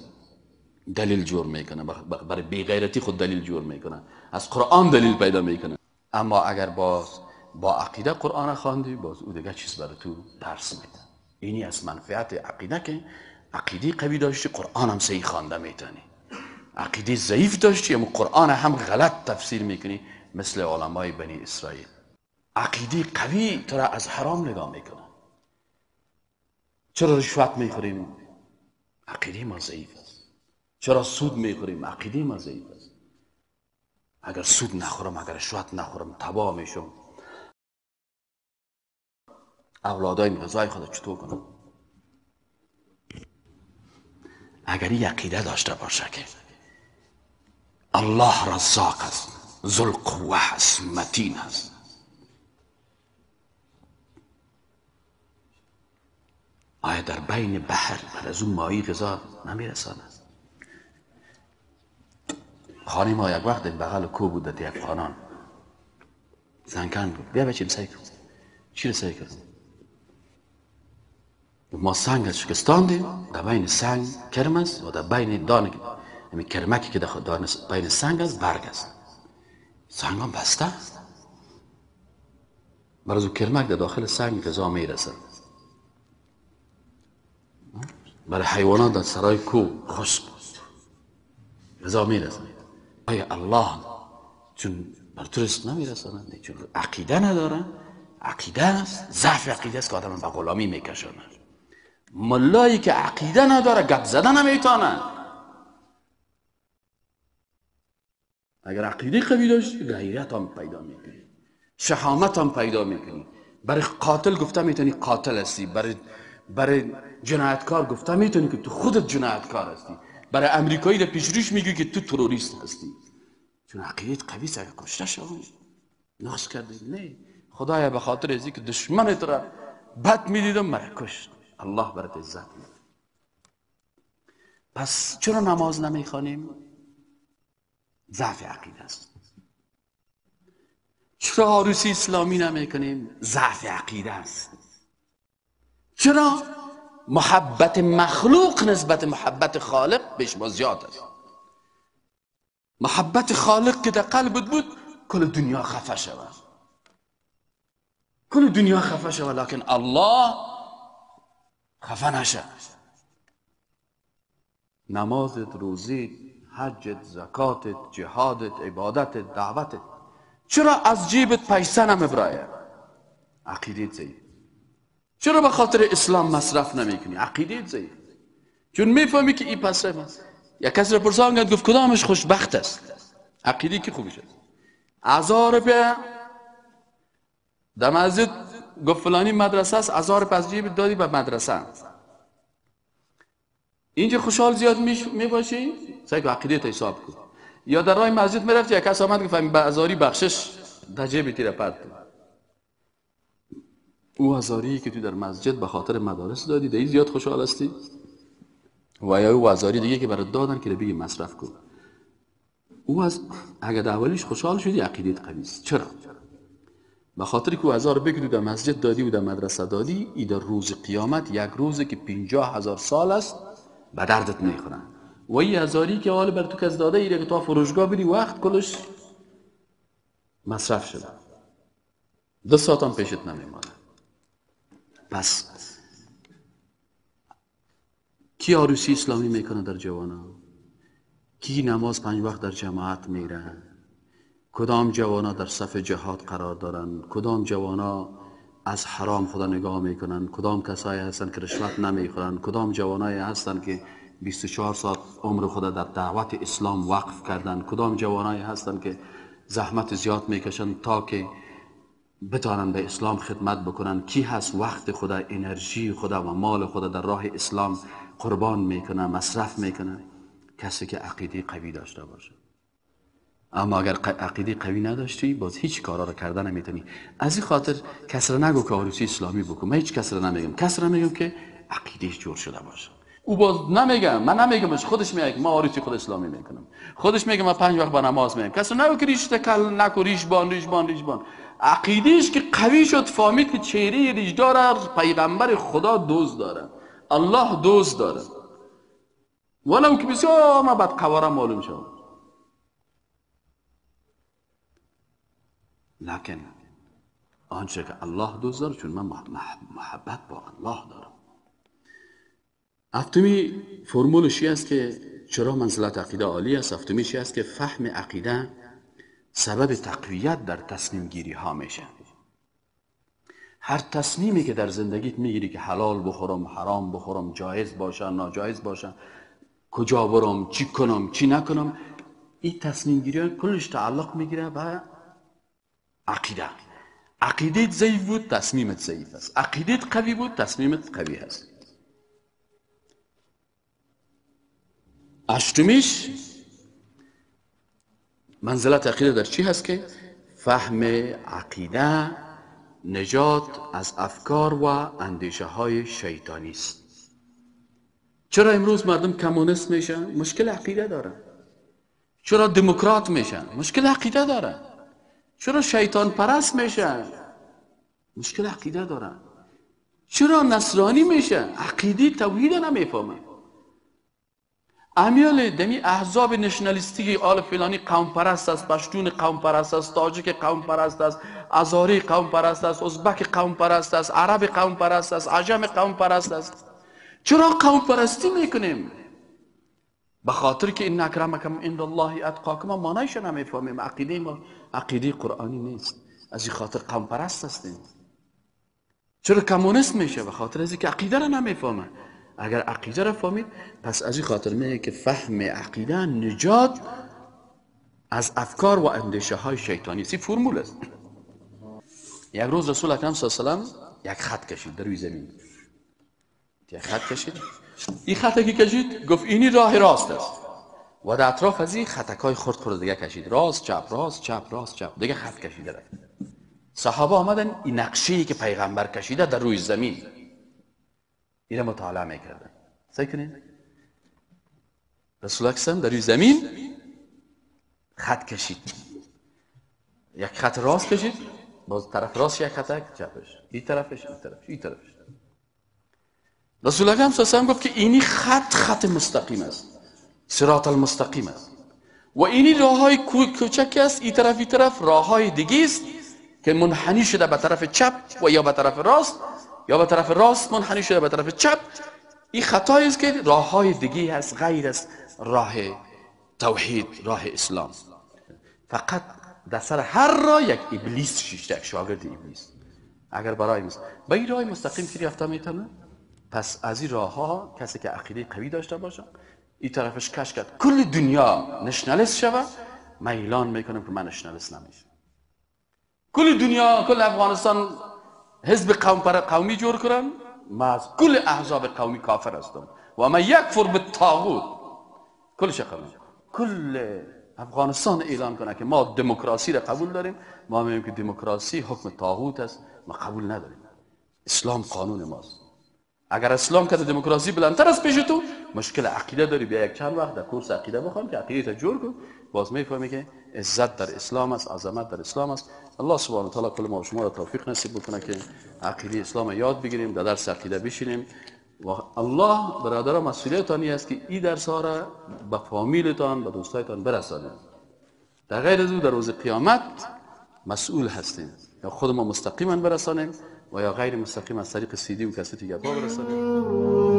دلیل جور میکنه، برای بیغیرتی خود دلیل جور میکنه، از قرآن دلیل پیدا میکنه. اما اگر باز با عقیده قرآن خواندی، باز او دیگه چیز برای تو درس میده. اینی از منفعت عقیده که عقیده قوی داشتی قرآن هم صحیح خوانده میتونی، عقیده ضعیف داشتی اما قرآن هم غلط تفسیر میکنی مثل علمای بنی اسرائیل. عقیده قوی تو را از حرام نگاه میکنه. چرا رشوت میخوریم؟ عقیده ما ضعیف است. چرا سود میخوریم؟ عقیده ما ضعیف است. اگر سود نخورم، اگر رشوت نخورم، تباه میشم. اولادای غذای خود چطور کنم؟ اگر این عقیده داشته باشه که الله رزاق است، ذوالقوه است، متین است، آیا در بین بحر بر از اون ماهی غذا نمیرساند؟ خانه ما یک وقت بغل کو بود در افغانان زنکن بود، بیا بچیم سعی کن. چی رو سعی کردم؟ ما سنگ از شکستاندیم، در بین سنگ کرم است و در بین دانه همین کرمکی که در بین سنگ است برگ است، سنگ هم بسته است، برای از کرمک در داخل سنگ غذا میرسد. برای حیوانات در سرای کو خشک غذا میرسد. آیا الله چون بر تو نمیرساند؟ چون عقیده نداره. عقیده است، ضعف عقیده است که آدم به غلامی میکشاند. ملایی که عقیده نداره گپ زدن نمیتونه. اگر عقیده قوی داشتی غیرت هم پیدا میکنی، شهامت هم پیدا میکنی. برای قاتل گفته میتونی قاتل هستی، برای جنایتکار گفته میتونی که تو خودت جنایتکار هستی، برای امریکایی در پیش روش میگی که تو تروریست هستی، چون عقیده قوی است. اگر کشته شوی نقص کردی، نه خدایا به خاطر از اینکه دشمنت را بد میدیدم مرا کشت، الله برات عزت میده. پس چرا نماز نمیخوانیم؟ ضعف عقیده است. چرا عروسی اسلامی نمیکنیم؟ ضعف عقیده است. چرا محبت مخلوق نسبت محبت خالق به شما زیاد است؟ محبت خالق که در قلبت بود کل دنیا خفه شود، کل دنیا خفه شود، لکن الله خفه نشه. نمازت، روزیت، حجت، زکاتت، جهادت، عبادتت، دعوتت، چرا از جیبت پیسه نمیبرایه؟ عقیدت ضعیف. چرا به خاطر اسلام مصرف نمیکنی؟ عقیدت ضعیف. چون میفهمی که این پسه است. یک کسی را پرسان گفت کدامش خوشبخت است؟ عقیده کی خوبش است؟ 1000 روپیه در مسجد گفت فلانی مدرسه است، 1000 روپیه از جیب دادی به مدرسه، اینجا خوشحال زیاد میباشی؟ سعی کن عقیده حساب کن. یا در راه مسجد میرفتی یک کس آمد گفت به هزاری بخشش در جیب تیر پرت. او هزاری که تو در مسجد به خاطر مدارس دادی در زیاد خوشحال هستی، و یا او هزاری دیگه که برات دادن که بگی مصرف کن، او از اگه در اولیش خوشحال شدی عقیدت قوی است. چرا؟ به خاطر که او هزار بگی در مسجد دادی و در مدرسه دادی، ای در روز قیامت یک روزی که 50,000 سال است به دردت میخورن. و این هزاری که حال بر تو کس داده ایره که تا فروشگاه بری وقت کلش مصرف شده، 2 ساعت هم پیشت نمیمانه. پس کی عروسی اسلامی میکنه در جوانا؟ کی نماز 5 وقت در جماعت میره؟ کدام جوانا در صف جهاد قرار دارن؟ کدام جوانا از حرام خدا نگاه میکنن؟ کدام کسایی هستن که رشوت نمیخورن؟ کدام جوانایی هستن که 24 ساعت عمر خدا در دعوت اسلام وقف کردن؟ کدام جوانایی هستن که زحمت زیاد میکشن تا که بتانن به اسلام خدمت بکنن؟ کی هست وقت خدا، انرژی خدا و مال خدا در راه اسلام قربان میکنه، مصرف میکنه؟ کسی که عقیده قوی داشته باشه. اما اگر عقیده قوی نداشتی باز هیچ کارا رو کردن نمیتونی. از این خاطر کس را نگو که عروسی اسلامی بکن. من هیچ کس را نمیگم. کس را میگم که عقیدهش جور شده باشه. او باز نمیگم، من نمیگمش، خودش میگه ما عروسی خود اسلامی میکنم، خودش میگه من 5 وقت با نماز میگم. کس را نگو که ریش تکل نکو، ریش بان ریش بان ریش بان. عقیدهش که قوی شد فهمید که چهره ریش داره پیغمبر خدا دوست داره، الله دوست داره، ولو که بسیار ما بعد قواره معلوم شد. لکن آنچه که الله دوست داره، چون من محبت با الله دارم. هفتمی فرمولش است که چرا منزلت عقیده عالی است. هفتمی چی است که فهم عقیده سبب تقویت در تصمیم گیری ها میشه. هر تصمیمی که در زندگیت میگیری که حلال بخورم، حرام بخورم، جایز باشه، ناجایز باشه، کجا برم، چی کنم، چی نکنم، این تصمیم گیری کلش تعلق میگیره به عقیده. عقیدت ضعیف بود تصمیمت ضعیف است، عقیدت قوی بود تصمیمت قوی است. هشتمیش منزلت عقیده در چی هست که فهم عقیده نجات از افکار و اندیشه های شیطانی است. چرا امروز مردم کمونیست میشن؟ مشکل عقیده دارن. چرا دموکرات میشن؟ مشکل عقیده دارن. چرا شیطان پرست میشن؟ مشکل عقیده دارن. چرا نصرانی میشن؟ عقیده توحید نمیفهمن. امیال دمی احزاب نشنالیستی آل فلانی قوم پرست است، پشتون قوم پرست است، تاجیک قوم پرست است، ازاری قوم پرست است، ازبک قوم پرست است، عرب قوم پرست است، عجم قوم پرست است. چرا قوم پرستی میکنیم؟ به خاطر که ان اکرمکم عند الله اتقاکم معنیش نمیفهمیم. عقیده ما عقیده قرآنی نیست، از این خاطر قوم پرست هستیم. چرا کمونیست میشه؟ به خاطر از اینکه عقیده را نمیفهمه. اگر عقیده را فهمید، پس از این خاطر میگه که فهم عقیده نجات از افکار و اندیشه های شیطانی است. فرمول است. یک روز رسول اکرم صلی الله علیه و سلم یک خط کشید در روی زمین، یک خط کشید. این خط که کشید گفت اینی راه راست است و در اطراف از این خطکای خرد خرد دیگه کشید، راست چپ راست چپ راست چپ، دیگه خط کشیده رفت. صحابه آمدن این نقشه‌ای که پیغمبر کشیده در روی زمین این مطالعه میکردن. سعی کنین رسول اکرم در روی زمین خط کشید، یک خط راست کشید، باز طرف راست یک خطک، چپش، این طرفش، این طرفش، این طرفش. رسول اکرم صلی الله علیه و گفت که اینی خط خط مستقیم است، صراط المستقیم است، و اینی راههای کوچک است، این طرف این طرف راههای دیگه است که منحنی شده به طرف چپ و یا به طرف راست، یا به طرف راست منحنی شده به طرف چپ. این خطایی است که راههای دیگه هست غیر از راه توحید، راه اسلام. فقط در سر هر راه یک ابلیس شیشته، یک شاگرد ابلیس. اگر برای به این راه مستقیم که رفته میتونه، پس از این راه ها کسی که عقیده قوی داشته باشه، این طرفش کش کرد کل دنیا نشنالیست شوه، من اعلان میکنم که من نشنالیست نمیشم. کل دنیا، کل افغانستان حزب قومی جور کنن، من از کل احزاب قومی کافر هستم و من یکفر بالطاغوت. کلش قبول، کل افغانستان اعلان کنه که ما دموکراسی را قبول داریم، ما میگیم که دموکراسی حکم طاغوت است، ما قبول نداریم، اسلام قانون ماست. اگر اسلام که دموکراسی بلندتر از پیش تو، مشکل عقیده داری، بیا یک چند وقت در کورس عقیده بخوان که عقیده تا جور کن، باز میفهمی که عزت در اسلام است، عظمت در اسلام است. الله سبحانه و تعالی کل ما و شما را توفیق نصیب بکنه که عقیده اسلام یاد بگیریم، در درس عقیده بشینیم. و الله برادر مسئولیتان است که این درس ها را به فامیلتان، به دوستایتان برسانید. در غیر از او در روز قیامت مسئول هستیم، یا خود ما مستقیما برسانیم و یا غیر مستقیم از طریق سی دی و کست گپا برسانیم.